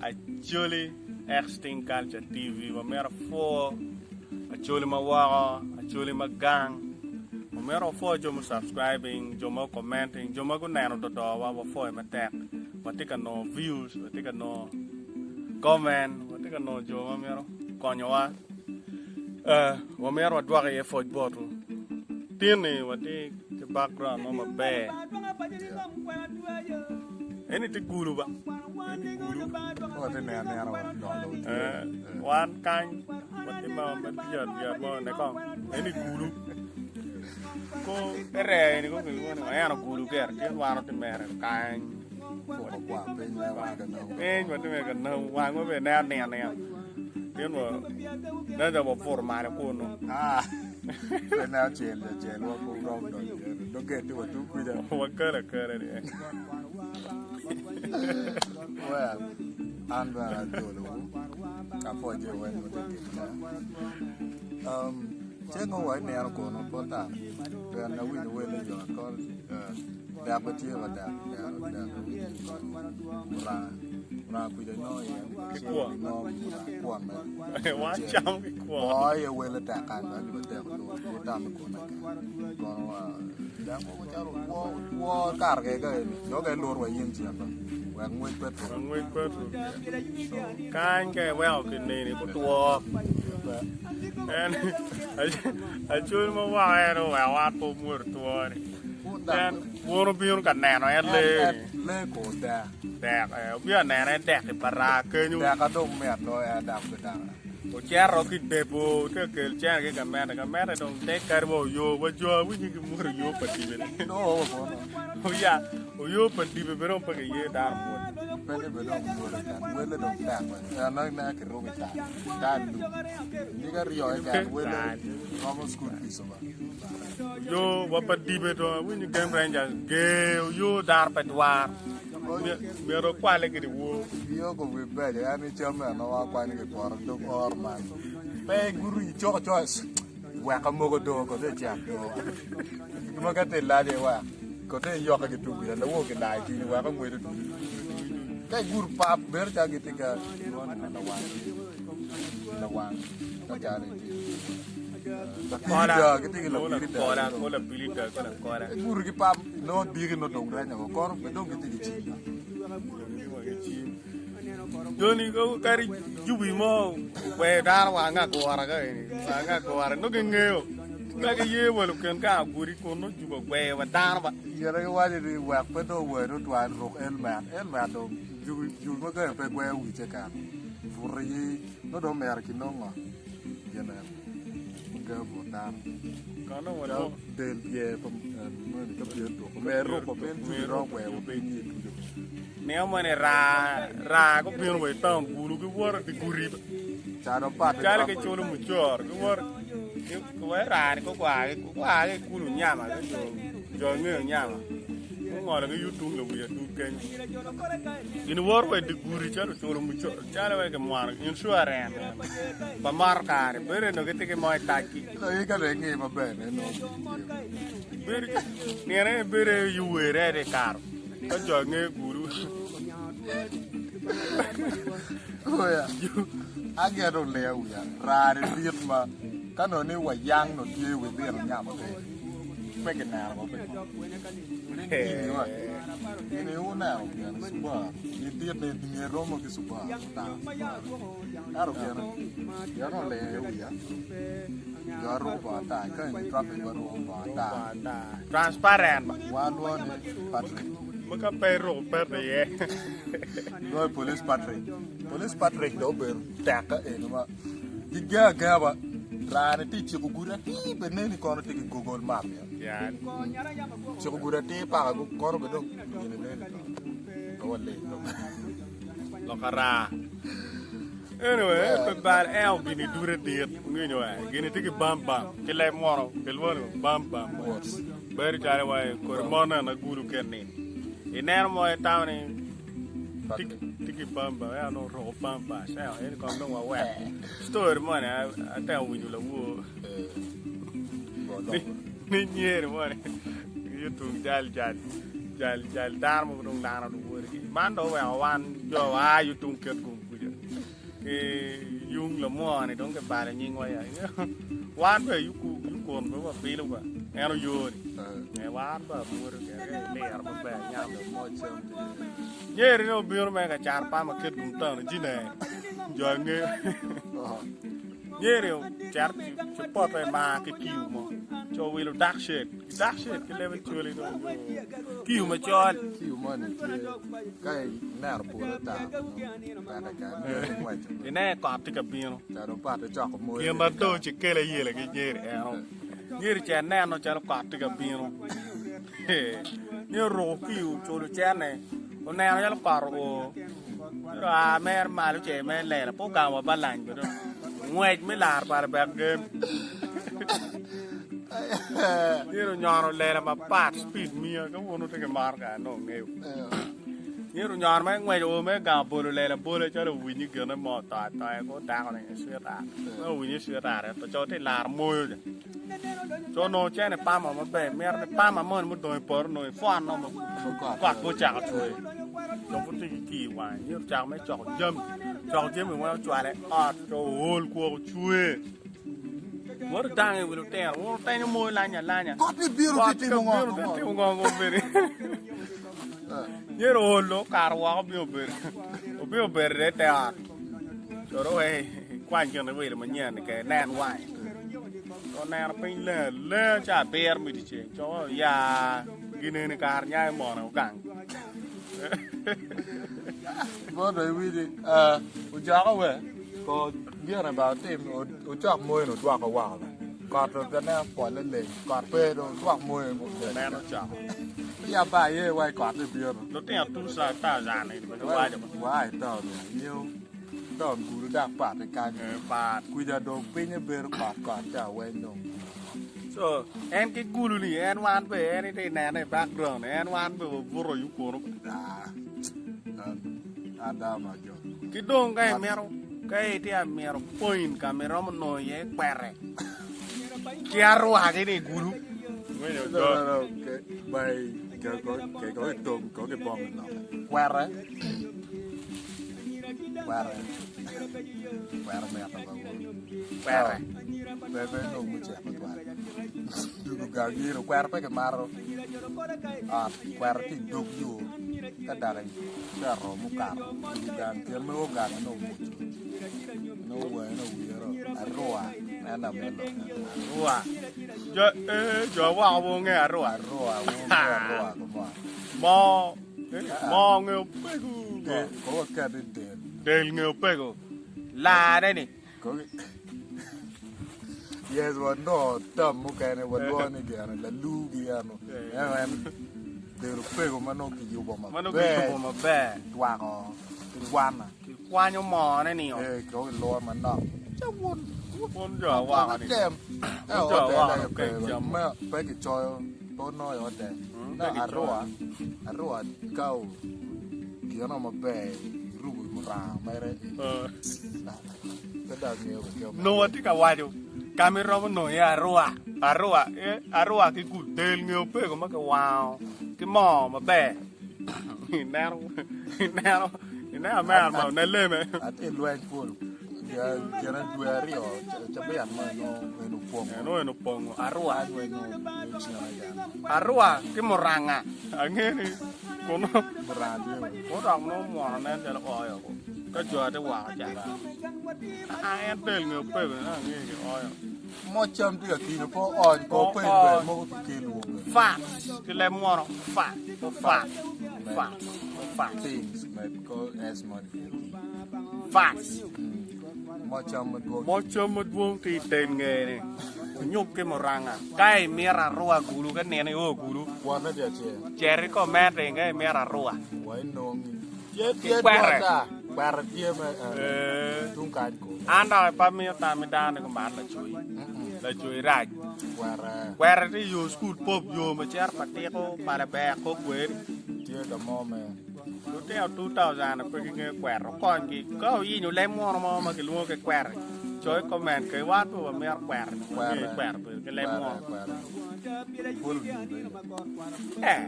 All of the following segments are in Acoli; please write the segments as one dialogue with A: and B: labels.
A: Acholi Extinct Culture TV wamito apwo Acholi ma woko, Acholi ma gang, wamito wapwo jo mu subscribing, jo ma commenting, jo ma guneno dodowa wapwoyo matek. Watye ka nongo views, watye ka nongo comment, watye ka nongo jo ma mito konyowa. Uh, wamito wadwok iye pwoc botwu. Tin-ni watye ki background mo maber. Eni tye gulu ba. Eni gulu. Eh, wan kany watye ma madyat dyat mo ne kong. Eni gulu. Ko ere eni ko kilwongo ni waeno gulu ger tye wan watye mere kany. Piny watye mere ka namu wangwa bene neno nino nino. Pien wa nen calo wabuto malo kunu.
B: Pe ne acel acel wa pe wurom donyo iye ni dong geti wa tung kwica.
A: Wakelo akela ni.
B: Well, an bene ajolowu apwoje weng ma tye ticca. Um, ceng mo wa ineno kono pol ta pien awinyo wele yot kono eh, dek be tye wa dek dek dek awinyo muranga muranga kwica inongo iye
A: Ki kwon.
B: inongo muranga kwon me
A: Wan camo ki kwon.
B: Boo aye wele tek kany ba alip adek oloo pud tamo i kome keken kono dek mogo calo otwo otwo kare keken ka eni jo okene luro wa yin cen ba wek ngwec pe tur
A: Wek ngwec pe tur. Kany ka iweko kineni gutwo. En acol ma woko en oweko wan pe omwodo two ni. En wun wubino ka neno en lee ni.
B: Lee kor dek.
A: Dek eh, obino ka neno en dek i bar kenyo.
B: Deka dong mit loyo en dek pe dek.
A: Ocito ki depo tye ka kelo cene ki gamente, gamente dong dek kadi wa oyo wa jo awinyo gimwodo oyo pa dibe ni. Oya oyo pa dibe bene dong pe kiye dano omwod.
B: Pe ni bene dong omwodo tek, wele dong tek bene. En aye ne kiruko i tal, tal lum. Nyige aryo keken wele romo school fees ba.
A: Oyo wa pa dibe to awinyo game rangers ger oyo dano pe dwar. Myero okwale ki dyewor.
B: Iyo kom wi beco en i cam eno wa kwanyo ki poto dog oro man pe gudo icoko acoka wek amogo do kote icek do ma ka te ilaje wek kote iyoke ki tung kuca lawor ki layo cwinyi wek angwedo ducu ka igudo pap bedo calo gitye ka lwongo ni lawang lawang ka calo lapilida gitye ki lapilida igudo ki pap nongo diki nongo dong renyo woko kono bene dong gitye ki cim.
A: Joni kadi jubi mo okweyo dano wang agura ka eni wang agura nongo gingeyo ka giye wa luken ka agudi kun nongo jubi ogweyo wa dano ba.
B: Gin giwaco ni wek pe dong oweri tutwal ruk elmet, elmet dong jubi jubi ma kene pe gweyo wice kene buto iye nongo dong omyero kinong ngo gine ogengo but dano. Calo del pyer pa moni ka pyer otuko mer ruko pien jubi romo gweyo wa piny i tuco.
A: Nino moni raa raa gubino wa i taun kulu giwoto i dye gudi calo giculo mucoro giwoto wai raa ni gugwar gugwar ki i kulu nyama jo ngeyo nyama gungolo ki tung lawic adud kenyo gin woto wa i dye gudi calo oculo mucoro calo wai kimwono insurance pa motoka ni bedo ni gitye ki mo i tacgi nino ni bedo yuwere ni kato Ka jo ange gulu.
B: Oya, ageto ler wiya, rari dit ma ka nongo ni wayang no tye wi bino nyamo pe, pe kineno wa pe. Gini wuneno gin Subaru, ni dit ni nge romo ki Subaru, tar Subaru. Ento gin, gin oler wiya, jo aruko bongo atar, ka eni traffic waruko bongo atar.
A: Transparent.
B: Wan lwongo ni Patrick.
A: Ma ka pe iruko pete iye.
B: Lwongo ni Police Patrick. Police Patrick dong obedo tek ka eni ma gigengo agenga ba rani tye ciko gudi atir be neni kono tye ki Google map ya. Ciko gudi atir paka kono be dong gini neni to. Ka waling dong.
A: Loka raa. Anyway, pe bal en gini dure dit nginyo eh. Gini tye ki bam bam ki leb mwono kilwongo ni bam bam. Bedo calo wa kodi mo neno agulu ken ni. Ineno mo itamo ni tye ki bam bam en onongo oruko bam bam en kong dong wawek. Story moni atemo winyo lawor ni nyeri moni yutung jal jal jal jal dano mogo dong lano luwotgi. Man dong oweko wan jo waa yutung kitgum. Ki yung lamwor-ni dong kibalo nyingwa ya. Wan bene yukun pe wapilo ba en oyo-ni. Eh, wan ba amwodo gire ka iliro maber nyam. Nyeri ni obino me ka cato pama kit gum town ci ne jo angeyo. Nyeri ocito ci poto i mar ki kiu mo. Ci owilo dark shade. Dark shade ki lebe coli dong yo. Kiu macol.
B: Kiu moni tye ka ineno pole tar peke kany nyo ngweco.
A: Ine kot tye ka bino.
B: Calo pat icoko moyo.
A: Gin ma dong ci kelo ayela ki nyeri eno. Nyeri ce neno calo kot tye ka bino. Ni oruko kiu oculo cene. Oneno calo kot oo. Ento aa mere malo ce mere lela pe ogamo wa balany bene ngwec me laro pala bek gem. Myero onyono lela mapat speed miya ka wun wutye ki motoka nongo wungeyo. Myero onyono mere ngwec oo mere gang obolo lela abola calo owinyo gine mo oto atoya ko dako ni sweetheart. Me owinyo sweetheart ento co tye laro moyo ca. Co onongo cene pama maber mito ni pama moni mudong i poto onongo ipwon nongo kot pe ocako cwer. Jo pud tye ki kii i wange myero ocako me coko jami coko jami weng ocwale i ot co ool kwok ocwer. Wot odange i wi lutino wun wutenyo moyo lany alanya.
B: Kot ni bino
A: Kot
B: tye timo ngo?
A: bino tye timo ngo ngo obedo. Myero ool dong okato woko obino obedo obino obedo i te ot. Co dong wek ikwany gin iwilo manyen-ni kede inen wange. Co oneno piny leng alenga ca abiro me dyeceng co oya gineni kare nyayo mone ogang.
B: Bot dong iwinyi ojoko we ko gire ba otim ocok moyo ni odwoko woko ba kot pe neno pole leng kot pe dong odwok moyo
A: Neno coko.
B: Ya ba aye wa i kot ni bino.
A: Lutino tusa thousand ni bene waco ba.
B: Wa i town ya nyo town gudo dak pat i kany.
A: Eh, pat.
B: Kuca dong pinye bedo kot kot ca weng dong.
A: So, en ki gulu ni en wan be en ite nene i background en wan be wabuto yu kunu.
B: Ah, ada ma jo.
A: Ki dong ka imito ka itye amito point ka ma iromo nongo iye kwete. Ki arwaki ni i gulu.
B: No, no, no. By ke ko tong ko ke bong no. Kwere. Kwere. Kwere me ata ba.
A: Kwere.
B: Be be no mu che ko twal. Dugu ga giro kwere pe ke maro. Ah, kwere ti dog yo. Ka dala cero mukato. Dugu ga tyen me o ga no mu. No we no wiro. Arua. En amelo.
A: Arua. Jo eh jo woko bo nge arua.
B: Arua, wo nge arua ko mo.
A: Mo mo nge pego.
B: Ko wa kati del.
A: Del nge pego. Lare ni.
B: Ko Yes, wa no tam mukene wa lwo ni gene lalu gi eno. En en del pego ma nongo kiyubo maber.
A: Ma nongo kiyubo maber.
B: Twako ki wana.
A: Kwanyo moo-ne nio.
B: Eh, ko ilwor manok. Ca wun
A: Wun jo awaka ni.
B: Dem.
A: Wun jo awaka ni kek cam.
B: Me pe kicoyo pe onongo i ode.
A: Mm,
B: Na
A: pe kicoyo.
B: arua arua kao gino maber irubo i muranga mere.
A: Eh.
B: Pe dok ngeyo keken.
A: Nongo watye ka waco ka ma iromo nongo iye arua arua eh, arua ki gul del ngeyo pego ma kiwango ki moo maber ineno ineno ineno amera ma ne leme
B: Atye i lweny pol gine dwe aryo cabit mo eno en opongo.
A: Eno en opongo arua
B: Anywe no ocina gang.
A: arua ki muranga ange ni kuno
B: Muranga tye.
A: Kun dok nongo mwono nen calo oyo ko ka jo tye woko ca aa en del ngeyo pego ni ange ki oyo
B: Mo cam tye ka kino po ony po
A: Po
B: peny ber
A: ony.
B: mogo kikelo be.
A: Fat ki leb mwono fat po fat fat po fat
B: Things med ko S mo ni.
A: Fat
B: Mo cam madwong.
A: Mo cam madwong tye i del ngeye ni onyub ki muranga ka imito arua gulu ka nino io gulu
B: Wonne tye acel.
A: cet i comment ka imito arua
B: Wa inongi. Tye
A: Ki
B: tye
A: kwere.
B: dwota. Kwere tye me
A: Eh.
B: tung kany ko.
A: An dok pe amiyo tam ki dano ni gumat lacoi. Lacoi rac.
B: Kwere
A: Kwere tye yo cukul pop yo ma cito pa tiko pa laber kop weri.
B: tye ka mo me
A: Lutino 2000 pe gingeyo kwero konygi. Ka oyinyo leb munu mo ma kilwongo ki kwere. Coy comment ke wan pe wamito kwero ni wangeyo kwero bedo ki leb mo. Eh.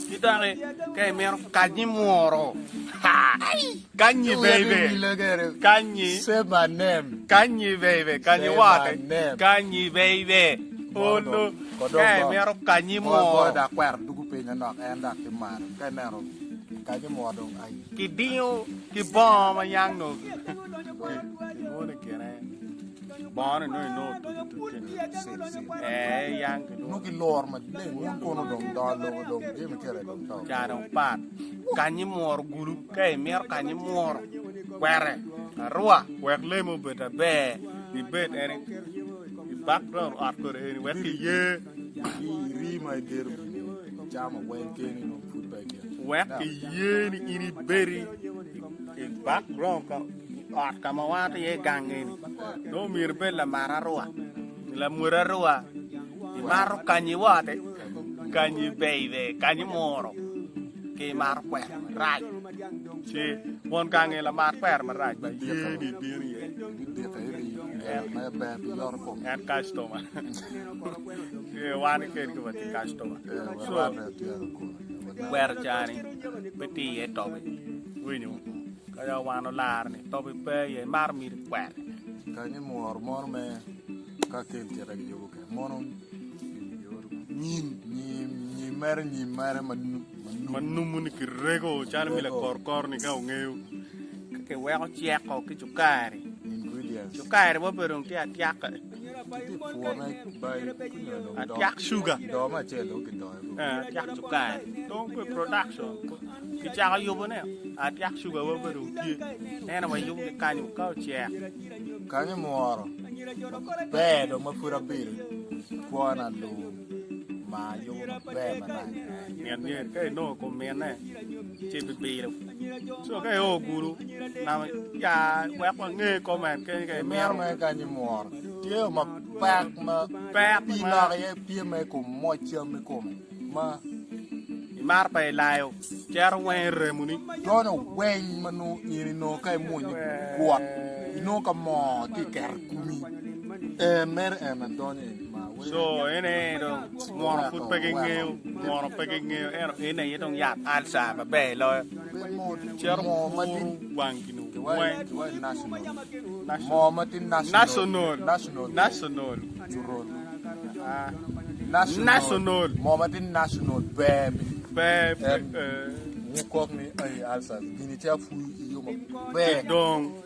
A: Ki doki ka imito kanyi mworo. Kanyi baby. Kanyi.
B: Say my name.
A: Kanyi baby. Kanyi what? Kanyi baby. Olo. Ka imito kanyi mworo.
B: Dok kwero dugu piny anok en dok ki malo. Ka ineno kanyi mworo dong ai.
A: Kidingo ki bongo ma yang nongo kilwongo ni gine bongo ni nongo inongo otuc otuc ni ee yang kilwongo
B: Nongo kiloro maleng wun kono dong dongo lobo dong jami kere dong to.
A: Ca dong pat kanyi mworo gulu ka imito kanyi mworo kwere arua wek lemi obed aber ibed eni i background ot kodi eni wek kiye.
B: Iri ma igedo gini icamo weng keni nongo pud pe igeno.
A: Wek kiye ni in ibedi i background ka ot ka ma wan tye iye gang eni nongo myero ibed lamar arua lamwod arua imato kanyi wote kanyi beibe kanyi muro ki imato kwero marac ci won gang eni lamat kwero marac ba ye ni ibino iye en customer wan kedi watye customer so Kwero cani pe tye iye tobi winyo ka ya wan olar ni tobi pe iye imaro miti kwere.
B: Kany mworo mono me ka kel cite giyubo ke mono nyim nyim nyim mere nyim mere ma
A: ma numu ni kirego calo mi lakorkor ni ka ongeyo ka kiweko ceko ki cukari
B: ingredients
A: cukari wa bedo tye atyaka Atyak cuga atyak cukari dong pe production kicako yubone atyak cuga wa bedo tye en aye wayubo ki kanyo ka ocek.
B: Kanyo mworo ber dong ma pud abedo kwona lum ma ayubo maber marac.
A: Nget nyer ka inongo kom mine ci ibibilo co ka io gudo namo ya wek wange comment keny ka
B: Imito
A: imito.
B: mere kany imworo tye ma pek ma
A: Pek
B: pii
A: ma
B: nok iye pyemme i kom moc cam i kome ma
A: imaro pa ilayo cero weng i remoni.
B: Donyo weng ma nongo in inongo ka imwonyo gwot inongo ka moo tye keto i komi en mere en adonyo i ma
A: So ene dong mwono pud pe gingeyo, mwono pe gingeyo ento ene aye dong yat alca maber loyo. Cito kuru wang ginu weng.
B: Moo ma tye
A: national.
B: National.
A: National. National.
B: Moo ma tye national ber pi.
A: Ber pi.
B: Wukok ni ai alca gini ce apur iyo maber.
A: Dong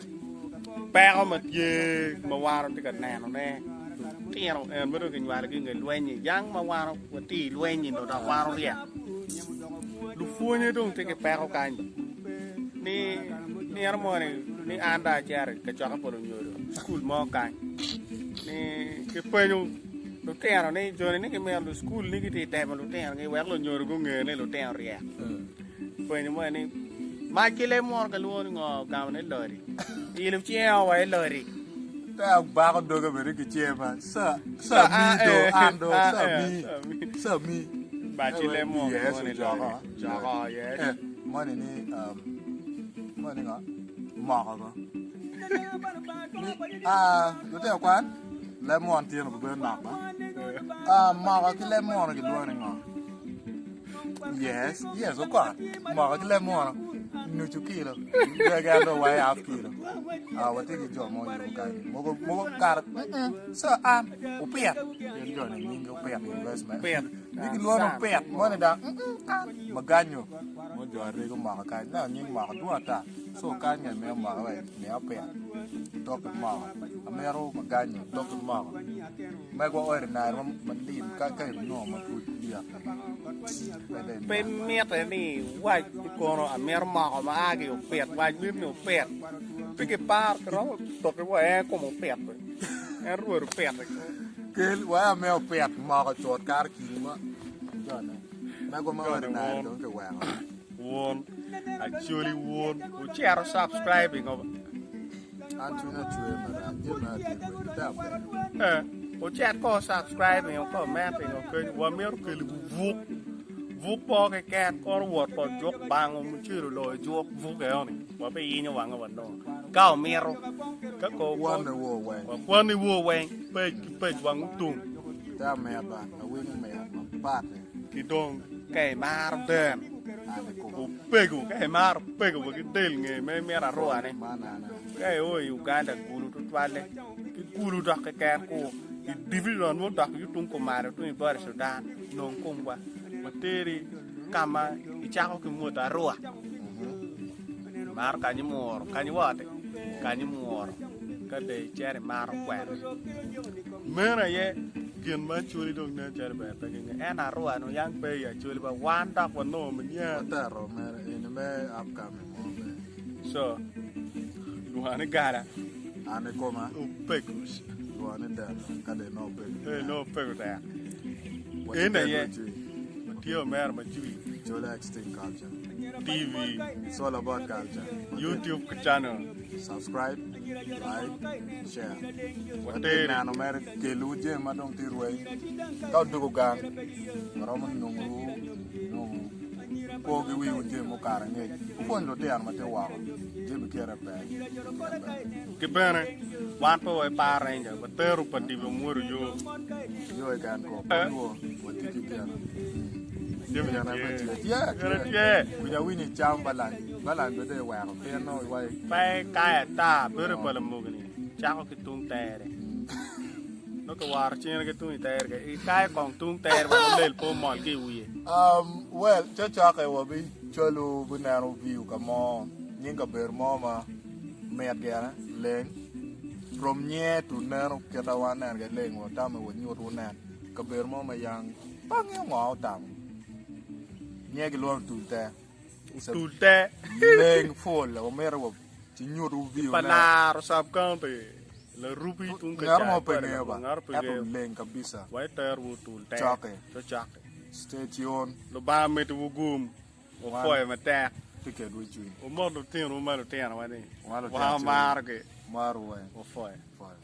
A: peko ma tye ma wan watye ka nenone. Lutino en ma dong kinywalogi i nge lweny-nyi, yang ma wan watye i lweny-nyi nongo dok wan oryek. Lupwonye dong tye ki peko kany ni nino moni ni an dong acito i kacokke pa lunyodo cukul mo kany ni kipenyo lutino ni joni ni gimito lucukul ni gitye ka temo lutinogi wek lunyodo gunge ni lutino ryek. Penyo mo ni mac ki leb munu kilwongo ni ngo ogamo ni lori ilo cinge o wa i lori.
B: Te abako doge bene ki cinge ma sa sa mi do an do sa mi sa mi.
A: Mac ki leb munu kilwongo ni lori. Joko yes.
B: Eh, moni ni um, moni ngo moko go. Ni ah lutino kwan leb munu tye obedo nok ba. Ah moko ki leb munu kilwongo ni ngo? Yes, yes, okot. Moko ki leb munu nucu kilo. Gege do wa half kilo. Ah, watye ki jo mo yubo kany. Mogo mogo kar so an opit. Gin jo ni nyingi opit investment.
A: Opit.
B: Ni gilwongo opit moni da an maganyo. Mo jo arego moko kany. Na nying moko dwong ata. So kany ngat me moko wa me opit. Tok moko. Amero maganyo tok moko. Megwa ordinary ma lim ka ka inongo ma pud dyek.
A: Pe mitte ni iwac ni kono amito moko ma a ki i opit, wac miti ni opit. Pe kiparo kiromo toki wa en kom opit en rwod opit.
B: Kel waya me opit moko cut kare kine ma jone megwa ma ordinary dong kiweko.
A: Wun Acholi wun wucito subscribing o.
B: An cwinya cwer marac jami ma atye kwede pe aber.
A: Eh, wucit ko subscribing o commenting o kenyo wamito keliwu buk. Buk po keken kono wot pa juk bango mucelo loyo juk buk eno ni wabiyinyo wange wanongo ka omito ka ko
B: Kwan ni woo weng.
A: Kwan ni woo weng page ki page wang otum.
B: Te amit ba awinyo mit mapat.
A: Ki dong ka imaro den opego ka imaro pego wa ki del nge me imito arua ni ka io i Uganda gulu tutwalle ki gulu dok keken ku i division mo dok yo tung kumalo tung i bot i Sudan nong komwa wateri ka ma icako ki mwot arua imaro kany imuro kany iwote kany imuro ka dong icito imato kwena meno aye gin ma acholi dong nen calo ber pe kingeyo ento arua ni yang pe i acholi ba wan dok wanongo manyen
B: Watero mere eni me upcoming mo be.
A: So lwonga ni gala.
B: An ikoma.
A: Opekus.
B: Lwonga ni deno ka dong inongo opego.
A: Ee nongo opego tek. En aye watye omera ma jwi.
B: Jola Extinct Culture.
A: TV.
B: It's all about culture.
A: YouTube channel.
B: Subscribe, like, share. Watye neno mere kelwu jami ma dong tye rweny. Ka odwogo gang, waromo nongo nongo po ki wiwu jami mukato angec. Wupwony lutino ma tye woko jami kite ber.
A: Ki bene, wan pe waparo ranger, watero pa dibi omwodo yo.
B: Yo keken ko, pwonywo, watye ki gin.
A: Jami
B: Gin
A: tye.
B: tye. Tye,
A: Gin
B: tye.
A: tye.
B: Winyo awinyo i cam balan, balan bene iweko pien nongo iwaco.
A: Pe ikayo ata, bedo pa lamogi-ni cako ki tung tere. Nongo kiworo cine ki tung i tere ke, ikayo kong tung tere wek olel pe omol ki i wiye.
B: Um, well, cocokke wabicwalo bineno view ka mo, nying kabedo mo ma mit gire, leng. From nyer to neno kita wan neno ke leng watame wanyut wunen kabedo mo ma yang pe angeyo ngo otamo. Nyer gilwongo tul te.
A: Tul te.
B: Leng full, wamito wa ci nyut wu view
A: Pa
B: ne.
A: laro sub county. Larubi tung ka
B: Ngat mo
A: cai
B: pe
A: kwede
B: ngeyo ba,
A: ngat pe
B: ento
A: ngeyo.
B: leng kabisa.
A: Wa iter wu tul te.
B: Cokke.
A: Cocokke.
B: Stay tuned.
A: Lubanga miti wu gum. Wupwoyo matek.
B: Tye kedwu i cwiny.
A: Wumot lutinowu ma lutinowa ni.
B: Wan lutino
A: Wan
B: cwiny.
A: wamarogi.
B: Marowu weng.
A: Wupwoyo.
B: Pwoyo.